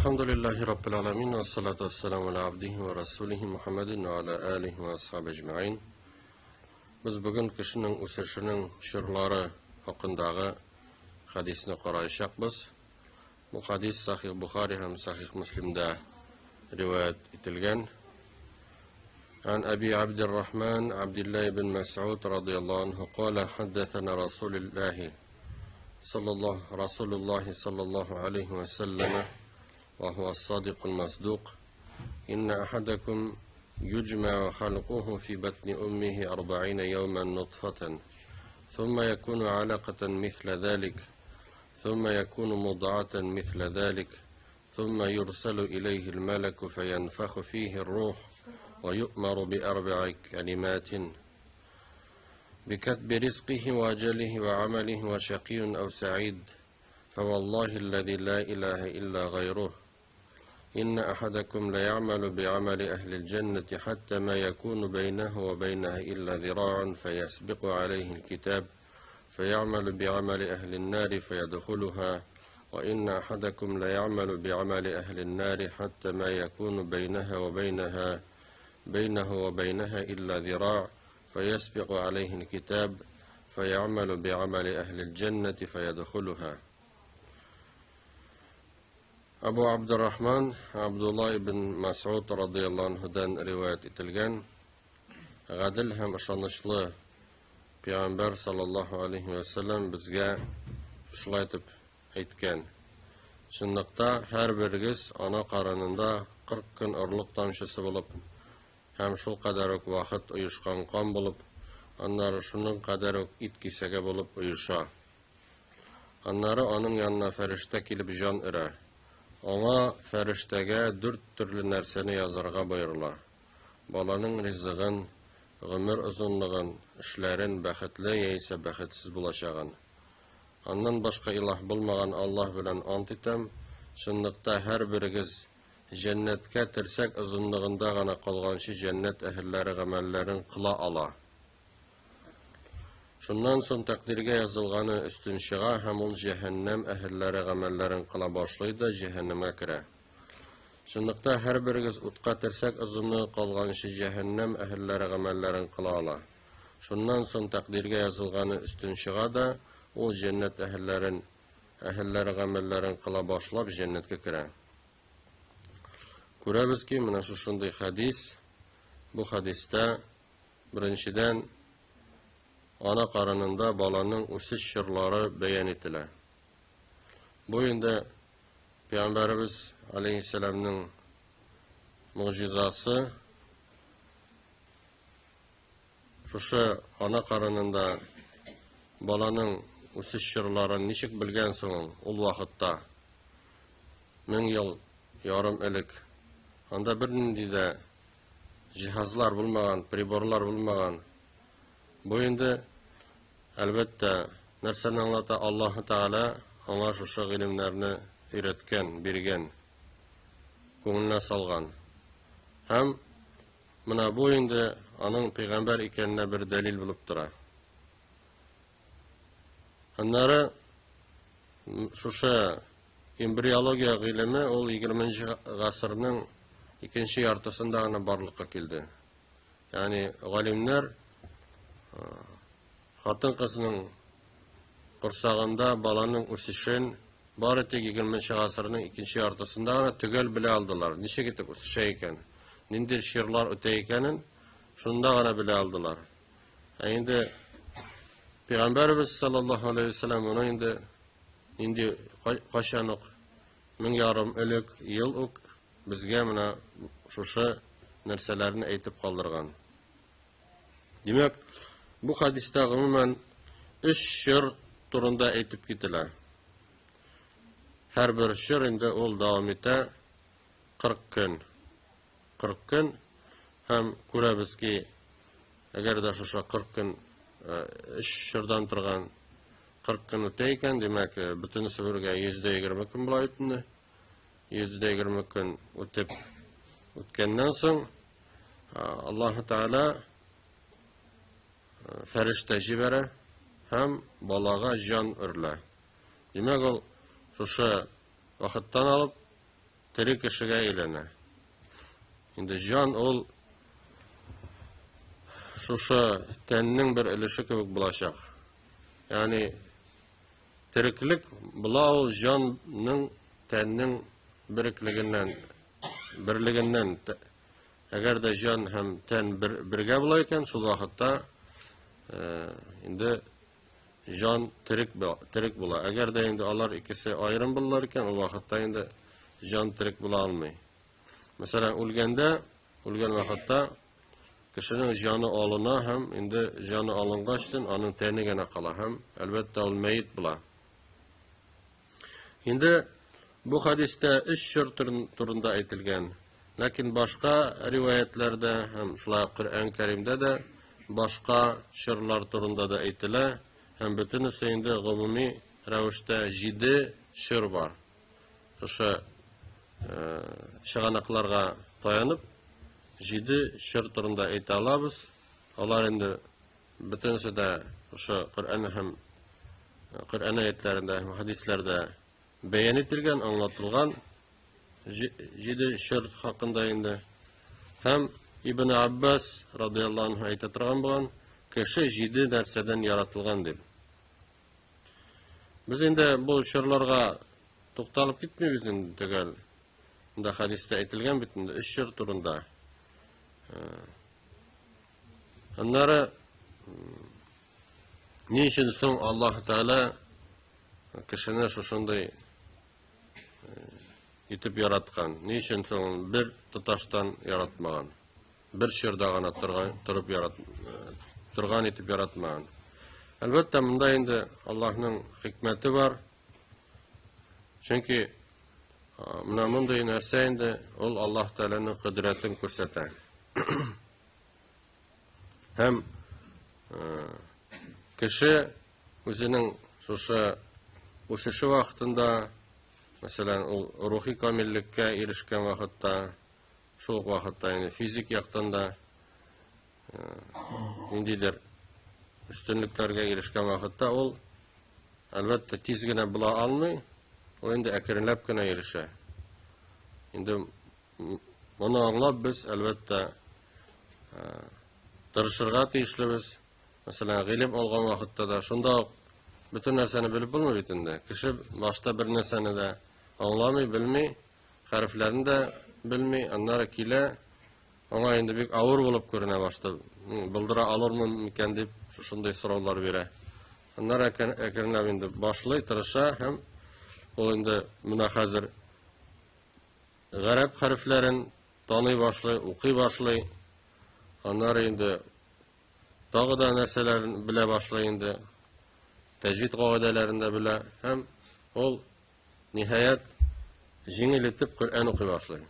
Әлхәмдүлиллаһи раббил аламин ва салату вассаламу аля абдихи ва расулихи Мухаммадин ва аля алихи ва асхаби әҗмәгыйн. Без бүген кешенең үсешенең чорлары хакындагы хәдисне караячакбыз. Бу хәдис Сахих Бухари һәм Сахих Муслимда риваять ителгән. عن أبي عبد الرحمن عبد الله بن مسعود رضي الله عنه قال حدثنا رسول الله صلى الله رسول الله صلى الله عليه وسلم وهو الصادق المصدوق إن أحدكم يجمع خلقه في بطن أمه 40 يوما نطفة ثم يكون علقة مثل ذلك ثم يكون مضعة مثل ذلك ثم يرسل إليه الملك فينفخ فيه الروح ويؤمر بأربع كلمات بكتب رزقه وأجله وعمله وشقي أو سعيد فوالله الذي لا إله إلا غيره إن أحدكم ليعمل بعمل أهل الجنة حتى ما يكون بينه وبينها إلا ذراع فيسبق عليه الكتاب فيعمل بعمل أهل النار فيدخلها وإن أحدكم ليعمل بعمل أهل النار حتى ما يكون بينها وبينها بينه وبينها إلا ذراع فيسبق عليه الكتاب فيعمل بعمل أهل الجنة فيدخلها. Абу Абдуррахман Абдулла ибн Мас'уд радыяллаһу анһудан риваять ителгән, гадел һәм ышанычлы Пәйгамбәр саллаллаһу алейһи вә сәлләм безгә шулай итеп әйткән: Чынлыкта һәрберегез ана карынында 40 көн орлык тамчысы булып һәм шул кадәр үк вакыт оешкан кан булып, аннары шуның кадәр үк ит кисәге булып оеша. Аннары аның янына фәрештә килеп җан өрә. Аңа, фәрештәгә, дүрт төрле нәрсәне язарга боерыла, баланың ризыгын, гомер озынлыгын, эшләрен, бәхетле яисә бәхетсез булачагын. Аннан башка илаһ булмаган Аллаһ белән ант итәм, чынлыкта һәрберегез җәннәткә терсәк озынлыгында гына калганчы җәннәт әһелләре гамәлләрен кыла ала. Шуннан соң тәкъдиргә язылганы өстен чыга һәм ул җәһәннәм әһелләре гамәлләрен кыла башлый да җәһәннәмгә керә. Чынлыкта һәрберегез утка терсәк озынлыгы калганчы җәһәннәм әһелләре гамәлләрен кыла ала. Шуннан соң тәкъдиргә язылганы өстен чыга да, ул җәннәт әһелләрен әһелләре гамәлләрен кыла башлап җәннәткә керә. Күрәбез ки, менә шушындый хәдис, бу хәдистә Беренчедән, ана карынында баланың үсеш чорлары бәян ителә. Бу инде Пәйгамбәребез алейһиссәламның могҗизасы. Шушы ана карынында баланың үсеш чорларын ничек белгән соң ул вакытта? 1000 ел ярым элек. Анда бернинди дә җиһазлар булмаган, приборлар булмаган. Бу инде, әлбәттә, нәрсәне аңлата? Аллаһы Тәгалә аңа шушы гыйлемнәрне өйрәткән, биргән, күңеленә салган. Һәм менә бу инде аның пәйгамбәр икәненә бер дәлил булып тора. Аннары шушы эмбриология гыйлеме ул 20 гасырның икенче яртысында гына барлыкка килде. Ягъни галимнәр хатын-кызның корсагында баланың үсешен бары тик 20 гасырның икенче яртысында гына төгәл белә алдылар. Ничек итеп үсешә икән, нинди чирлар үтә икәнен шунда гына белә алдылар. Ә инде Пәйгамбәребез саллаллаһу алейһи ва сәлләм моны инде нинди кайчан ук 1500 элек ел ук безгә менә шушы нәрсәләрне әйтеп калдырган. Димәк, бу хадистә гомумән өч чор турында әйтеп кителә. Һәрбер чор инде ул дәвам итә 40 көн. 40 көн һәм күрәбез ки, әгәр дә шушы 40 көн өч чордан торган 40 көн үтә икән, димәк, бөтенесе бергә 120 көн була бит инде. 120 көн үтеп үткәннән соң Аллаһ Тәгалә фәрештә җибәрә һәм балага җан өрелә. Димәк, ул шушы вакыттан алып тере кешегә әйләнә. Инде җан ул шушы тәннең бер өлеше кебек булачак. Ягъни тереклек була ул җанның тәннең береклегеннән, берлегеннән. Әгәр дә җан һәм тән бер, бергә була икән, шул вакытта инде җан терек, терек була. Әгәр дә инде алар икесе аерым булалар икән, ул вакытта инде җан терек була алмый. Мәсәлән, үлгәндә, үлгән вакытта кешенең җаны алына һәм инде җаны алынгачтын аның тәне генә кала һәм әлбәттә ул мәет була. Инде бу хәдистә өч чор турында әйтелгән. Ләкин башка риваятләрдә һәм шулай ук Коръән Кәримдә дә башка чорлар турында да әйтелә һәм бөтенесе инде гомуми рәвештә җиде чор бар. Шушы чыганакларга таянып, җиде чор турында әйтә алабыз. Алар инде бөтенесе дә шушы Коръән һәм Коръән аятләрендә һәм хәдисләрдә бәян ителгән, аңлатылган җиде чор хакында инде. Һәм Ибн Аббас радияллаһу анһу әйтә торган булган, кеше җиде нәрсәдән яратылган дип. Без инде бу чорларга тукталып китмибез инде төгәл. Монда хәдистә әйтелгән бит инде өч чор турында. Аннары ни өчен соң Аллаһ Тәгалә кешене шушындый итеп яраткан? Ни өчен соң бер тоташтан яратмаган? Бер чорда гына торган, торып ярат, торган итеп яратмаган. Әлбәттә, монда инде Аллаһның хикмәте бар. Чөнки менә мондый нәрсә инде ул Аллаһ Тәгаләнең кодрәтен күрсәтә. Һәм кеше үзенең шушы үсеше вакытында, мәсәлән, ул рухи камиллеккә ирешкән вакытта, шул ук вакытта инде физик яктан да ниндидер өстенлекләргә ирешкән вакытта ул әлбәттә тиз генә була алмый, ул инде әкренләп кенә ирешә. Инде моны аңлап без әлбәттә тырышырга тиешлебез. Мәсәлән, гыйлем алган вакытта да шунда ук бөтен нәрсәне белеп булмый бит инде. Кеше башта бер нәрсәне дә аңламый, белми, хәрефләрне дә белми, аннары килә, аңа инде бик авыр булып күренә башта. Булдыра алырмын микән дип шушындый сораулар бирә. Аннары әкренләп инде башлый, тырыша һәм ул инде менә хәзер гарәп хәрефләрен таный башлый, укый башлый. Аннары инде тагы да нәрсәләрен белә башлый инде. Тәҗвид кагыйдәләрен дә белә һәм ул ниһаять җиңел итеп Коръән укый башлый.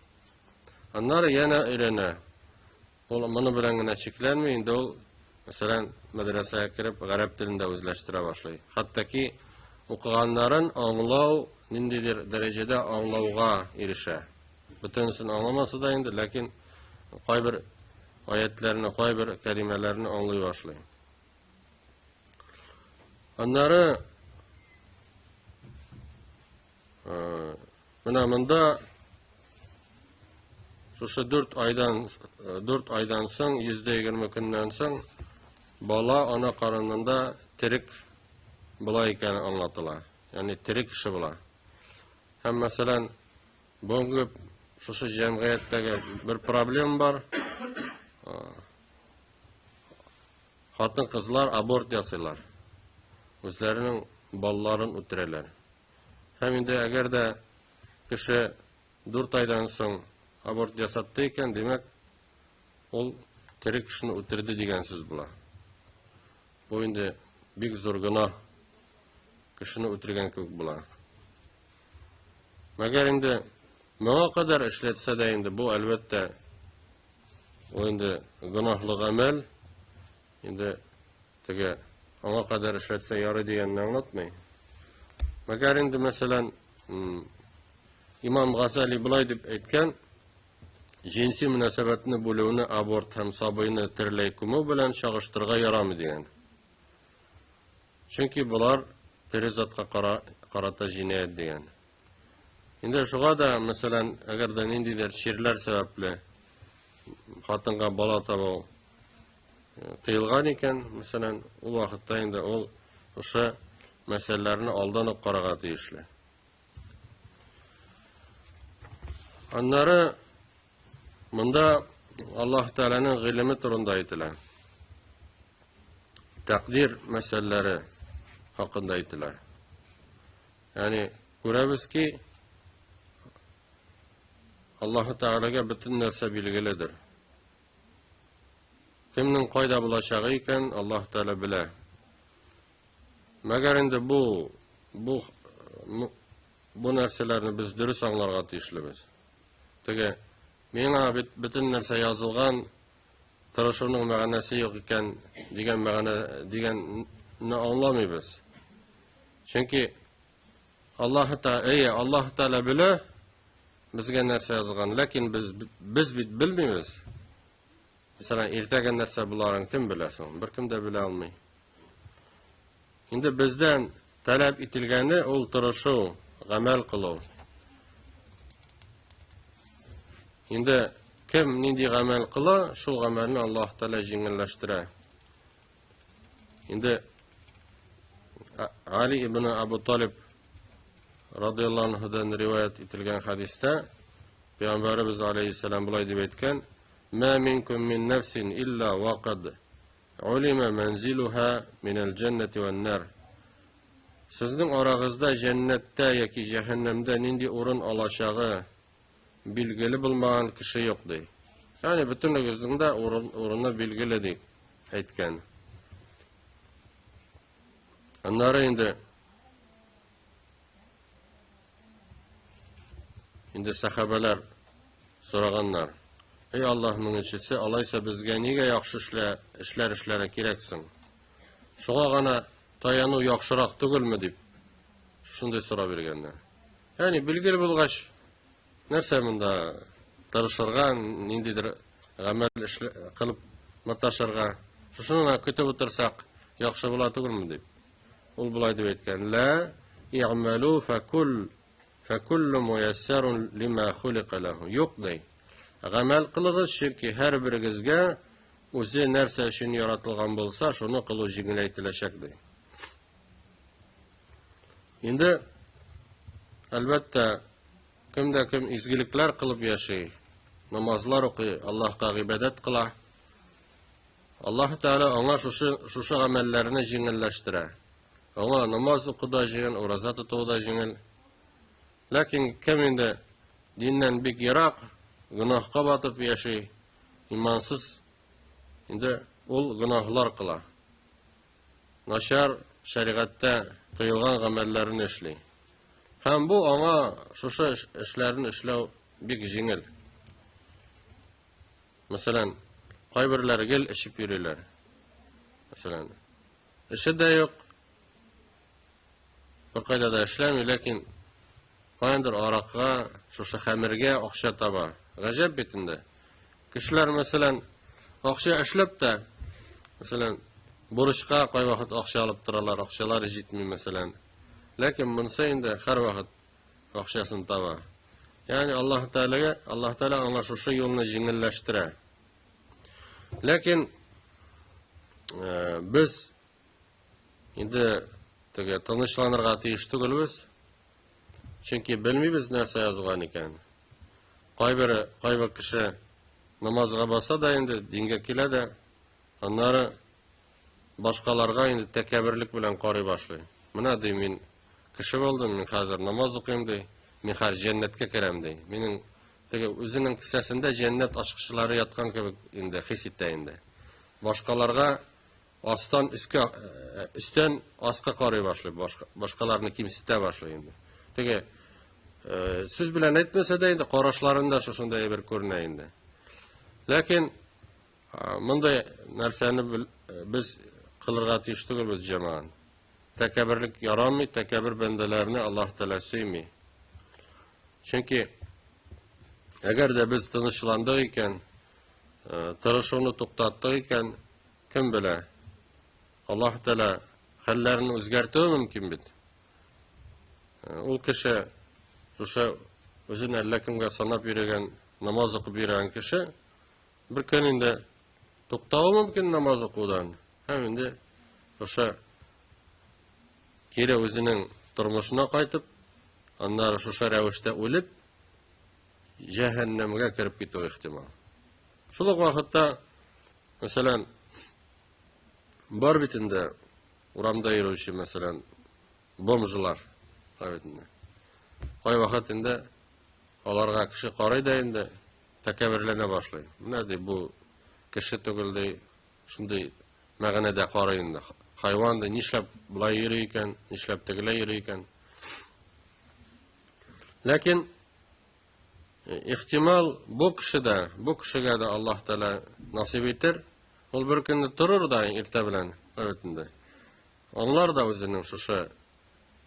Аннары янә өйрәнә. Ул моны белән генә чикләнми, инде ул, мәсәлән, мәдрәсәгә кереп, гарәп телен дә үзләштерә башлый. Хәтта ки укыганнарын аңлау, ниндидер дәрәҗәдә аңлауга ирешә. Бөтенесен аңламаса да инде, ләкин кайбер аятләрне, кайбер кәлимәләрне аңлый башлый. Аннары менә монда шушы 4 айдан 4 айдан соң 120 көннән соң бала ана карынында терек була икәне аңлатыла. Ягъни тере кеше була. Һәм мәсәлән, бүгенге шушы җәмгыятьтәге бер проблема бар. Хатын-кызлар аборт ясыйлар. Үзләренең балаларын үтерәләр. Һәм инде әгәр дә кеше 4 айдан соң аборт ясатты икән, димәк, ул тере кешене үтерде дигән сүз була. Бу инде бик зур гөнаһ, кешене үтергән кебек була. Мәгәр инде моңа кадәр эшләтсә дә инде бу әлбәттә ул инде гөнаһлы гамәл, инде теге аңа кадәр эшләтсә ярый дигәнне аңлатмый. Мәгәр инде мәсәлән, Имам Газали болай дип әйткән, җенси мөнәсәбәтне бүлүне аборт һәм сабыйны тереләй күмү белән чагыштырырга ярамый дигән. Чөнки болар тере затка карата җинаять дигән. Инде шуңа да, мәсәлән, әгәр дә ниндидер чирләр сәбәпле хатынга бала табу тыелган икән, мәсәлән, ул вакытта инде ул шушы мәсьәләләрне алдан ук карарга тиешле. Аннары монда Аллаһ Тәгаләнең гыйлеме турында әйтелә. Тәкъдир мәсьәләләре хакында әйтелә. Ягъни күрәбез ки, Аллаһ Тәгаләгә бөтен нәрсә билгеледер. Кемнең кайда булачагы икән, Аллаһ Тәгалә белә. Мәгәр инде бу бу бу нәрсәләрне без дөрес аңларга тиешлебез. Теге миңа бит бөтен нәрсә язылган, тырышуның мәгънәсе юк икән дигән мәгънә дигәнне аңламыйбыз. Чөнки Аллаһ Тәгалә, Аллаһ Тәгалә белә безгә нәрсә язылган, ләкин без без бит белмибез. Мәсәлән, иртәгә нәрсә буларын кем белә соң? Беркем дә белә алмый. Инде бездән таләп ителгәне ул тырышу, гамәл кылу. Инде кем нинди гамәл кыла, шул гамәлне Аллаһ Тәгалә җиңелләштерә. Инде Али ибн Абу Талиб радияллаһу анһудан риваять ителгән хәдистә Пәйгамбәребез алейһиссәлам болай дип әйткән: "Ма минкум мин нафсин илла вақад улима манзилуха минәл җәннәти вән нар." Сезнең арагызда җәннәттә яки җәһәннәмдә нинди урын алачагы билгеле булмаган кеше юк, ди. Ягъни бөтенегезнең дә урын, урыны билгеле дип әйткән. Аннары инде инде сәхабәләр сораганнар. Эй Аллаһның илчесе, алайса безгә нигә яхшы эшлә, эшләр эшләргә кирәк соң? Шуңа гына таяну яхшырак түгелме дип шундый сорау биргәннәр. Ягъни билгеле булгач, нәрсә монда тырышырга, ниндидер гамәл эшле кылып маташырга. Шушыны гына көтеп утырсак, яхшы була түгелме дип. Ул болай дип әйткән: "Ла i'малу факул факуллу муяссарун лима хулика лаху". Юк ди. Гамәл кылыгыз, чөнки һәрберегезгә үзе нәрсә өчен яратылган булса, шуны кылу җиңеләйтеләчәк ди. Инде әлбәттә, кем дә кем изгелекләр кылып яши, намазлар укый, Аллаһка гыйбадәт кыла, Аллаһ Тәгалә аңа шушы шушы гамәлләрне җиңелләштерә. Аңа намаз уку да җиңел, ураза тоту да җиңел. Ләкин кем инде диннән бик ерак, гөнаһка батып яши, имансыз, инде ул гөнаһлар кыла. Начар шәригатьтә тыелган гамәлләрне эшли. Һәм бу аңа шушы эшләрне эшләү бик җиңел. Мәсәлән, кайберләр гел эчеп йөриләр. Мәсәлән, эше дә юк, беркайда да эшләми, ләкин каяндыр аракыга, шушы хәмергә акча таба. Гаҗәп бит инде. Кешеләр, мәсәлән, акча эшләп тә, мәсәлән, бурычка кайвакыт акча алып торалар, акчалары җитми, мәсәлән. Ләкин монысы инде һәрвакыт акчасын таба. Ягъни Аллаһ Тәгаләгә, Аллаһ Тәгалә аңа шушы юлны җиңелләштерә. Ләкин э, без инде теге тынычланырга тиеш түгелбез. Чөнки белмибез нәрсә язылган икән. Кайбер кайбер кеше намазга баса да инде дингә килә дә, аннары башкаларга инде тәкәбберлек белән карый башлый. Менә ди мин кеше булдым, мин хәзер намаз укыйм ди, мин хәзер җәннәткә керәм ди. Минем теге үзенең кесәсендә җәннәт ачкычлары яткан кебек инде хис итә инде. Башкаларга астан өскә, өстән аска карый башлый, башкаларны кимсетә башлый инде. Теге сүз белән әйтмәсә дә инде карашларында шушындай әйбер күренә инде. Ләкин мондый нәрсәне без кылырга тиеш түгелбез, җәмәгать. Тәкәбберлек ярамый, тәкәббер бәндәләрне Аллаһ Тәгалә сөйми. Чөнки әгәр дә без тынычландык икән, тырышуны туктаттык икән, кем белә, Аллаһ Тәгалә хәлләрен үзгәртүе мөмкин бит. Ул кеше шушы үзен әллә кемгә санап йөрегән, намаз укып йөргән кеше бер көн инде туктавы мөмкин намаз укудан һәм инде шушы кире үзенең тормышына кайтып, аннары шушы рәвештә үлеп, җәһәннәмгә кереп китү ихтимал. Шул ук вакытта, мәсәлән, бар бит инде урамда йөрүче, мәсәлән, бомжлар бар бит инде. Кайвакыт инде аларга кеше карый да инде тәкәбберләнә башлый. Менә ди бу кеше түгел ди, шундый мәгънәдә карый инде. Хайван ди, нишләп болай йөри икән, нишләп тегеләй йөри икән. Ләкин ихтимал бу кеше дә, бу кешегә дә Аллаһ Тәгалә насыйп итер. Ул бер көнне торыр да иртә белән, бит инде. Аңлар да үзенең шушы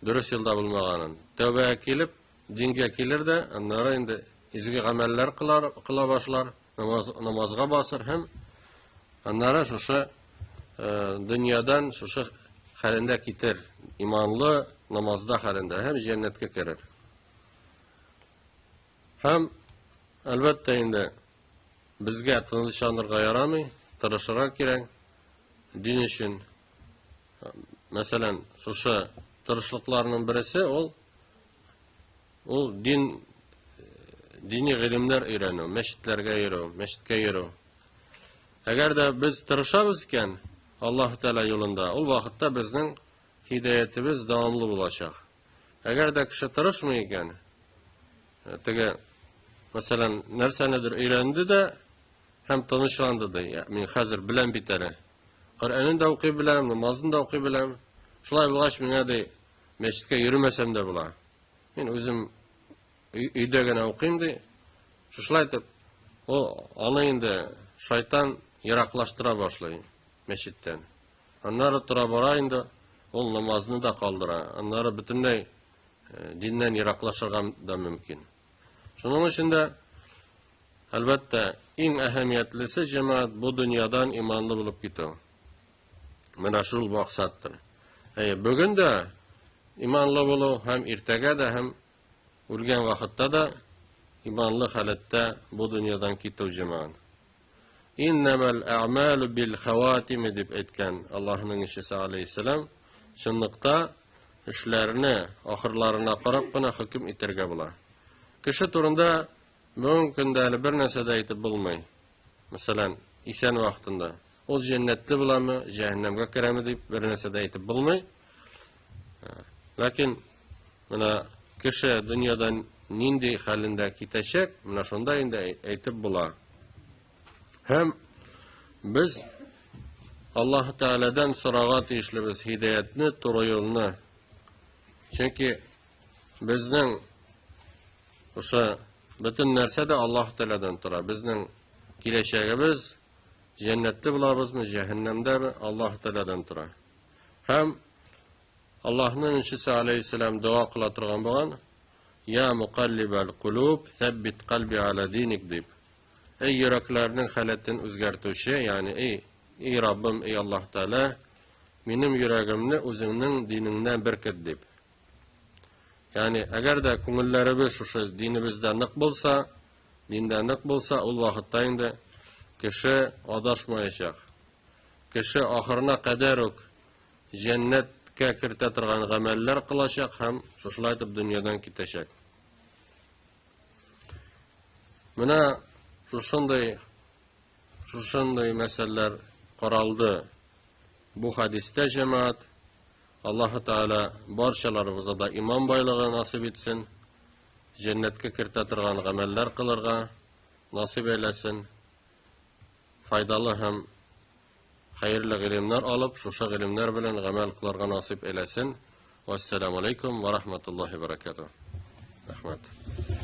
дөрес юлда булмаганын. Тәүбәгә килеп, дингә килер дә, аннары инде изге гамәлләр кылар, кыла башлар, намаз, намазга басыр һәм аннары шушы э, дөньядан шушы хәлендә китер. Иманлы намазда хәлендә һәм җәннәткә керер. Һәм әлбәттә инде безгә тынычланырга ярамый, тырышырга кирәк дин өчен. Мәсәлән, шушы тырышлыкларның бересе ул ул дин дини гыйлемнәр өйрәнү, мәчетләргә йөрү, мәчеткә йөрү. Әгәр дә без тырышабыз икән Аллаһ Тәгалә юлында, ул вакытта безнең һидәятебез дәвамлы булачак. Әгәр дә кеше тырышмый икән, теге, мәсәлән, нәрсәнедер өйрәнде дә һәм тынычланды ди. Мин хәзер беләм бит әле. Коръәнен дә укый беләм, намазын да укый беләм. Шулай булгач, миңа ди, мәчеткә йөрмәсәм дә була. Мин үзем өйдә генә укыйм ди. Шушылай итеп, ул аны инде шайтан ераклаштыра башлый мәчеттән. Аннары тора-бара инде ул намазны да калдыра. Аннары бөтенләй диннән ераклашырга да мөмкин. Шуның өчен дә, әлбәттә, иң әһәмиятлесе җәмәгать бу дөньядан иманлы булып китү. Менә шул максаттыр. Әйе, бүген дә иманлы булу һәм иртәгә дә һәм үлгән вакытта да иманлы халәттә бу дөньядан китү җәмәгать. Иннәмәл әгъмәлү бил хаватими дип әйткән Аллаһның илчесе алейһиссәлам, чынлыкта эшләрне ахырларына карап кына хөкем итәргә була. Кеше турында бүгенге көндә әле бер нәрсә дә әйтеп булмый. Мәсәлән, исән вакытында ул җәннәтле буламы, җәһәннәмгә керәме дип бер нәрсә дә әйтеп булмый. Ләкин менә кеше дөньядан нинди хәлендә китәчәк, менә шунда инде әйтеп була. Һәм без Аллаһ Тәгаләдән сорарга тиешлебез һидаятны, туры юлны. Чөнки безнең шушы бөтен нәрсә дә Аллаһ Тәгаләдән тора. Безнең киләчәгебез җәннәттә булабызмы, җәһәннәмдәме, Аллаһ Тәгаләдән тора. Һәм Аллаһның илчесе алейһиссәлам дога кыла торган булган, Я мукаллибал кулуб, сәббит кальби аля диник дип. Эй йөрәкләрнең халәтен үзгәртүче, ягъни эй, эй Раббым, эй Аллаһ Тәгалә, минем йөрәгемне үзеңнең динеңнән беркет дип. Ягъни, әгәр дә күңелләребез шушы динебездә нык булса, диндә нык булса, ул вакытта инде кеше адашмаячак. Кеше ахырына кадәр үк җәннәткә кертә торган гамәлләр кылачак һәм шушылай итеп дөньядан китәчәк. Менә шушындый шушындый мәсьәләләр каралды. Бу хәдистә җәмәгать Аллаһы Тәгалә барчаларыбызга да иман байлыгы насыйп итсен, җәннәткә кертә торган гамәлләр кылырга насыйп әйләсен. Файдалы һәм хәерле гыйлемнәр алып, шушы гыйлемнәр белән гамәл кылырга насыйп әйләсен. Вассаламу алейкум ва рахматуллахи ва баракатуh. Рәхмәт.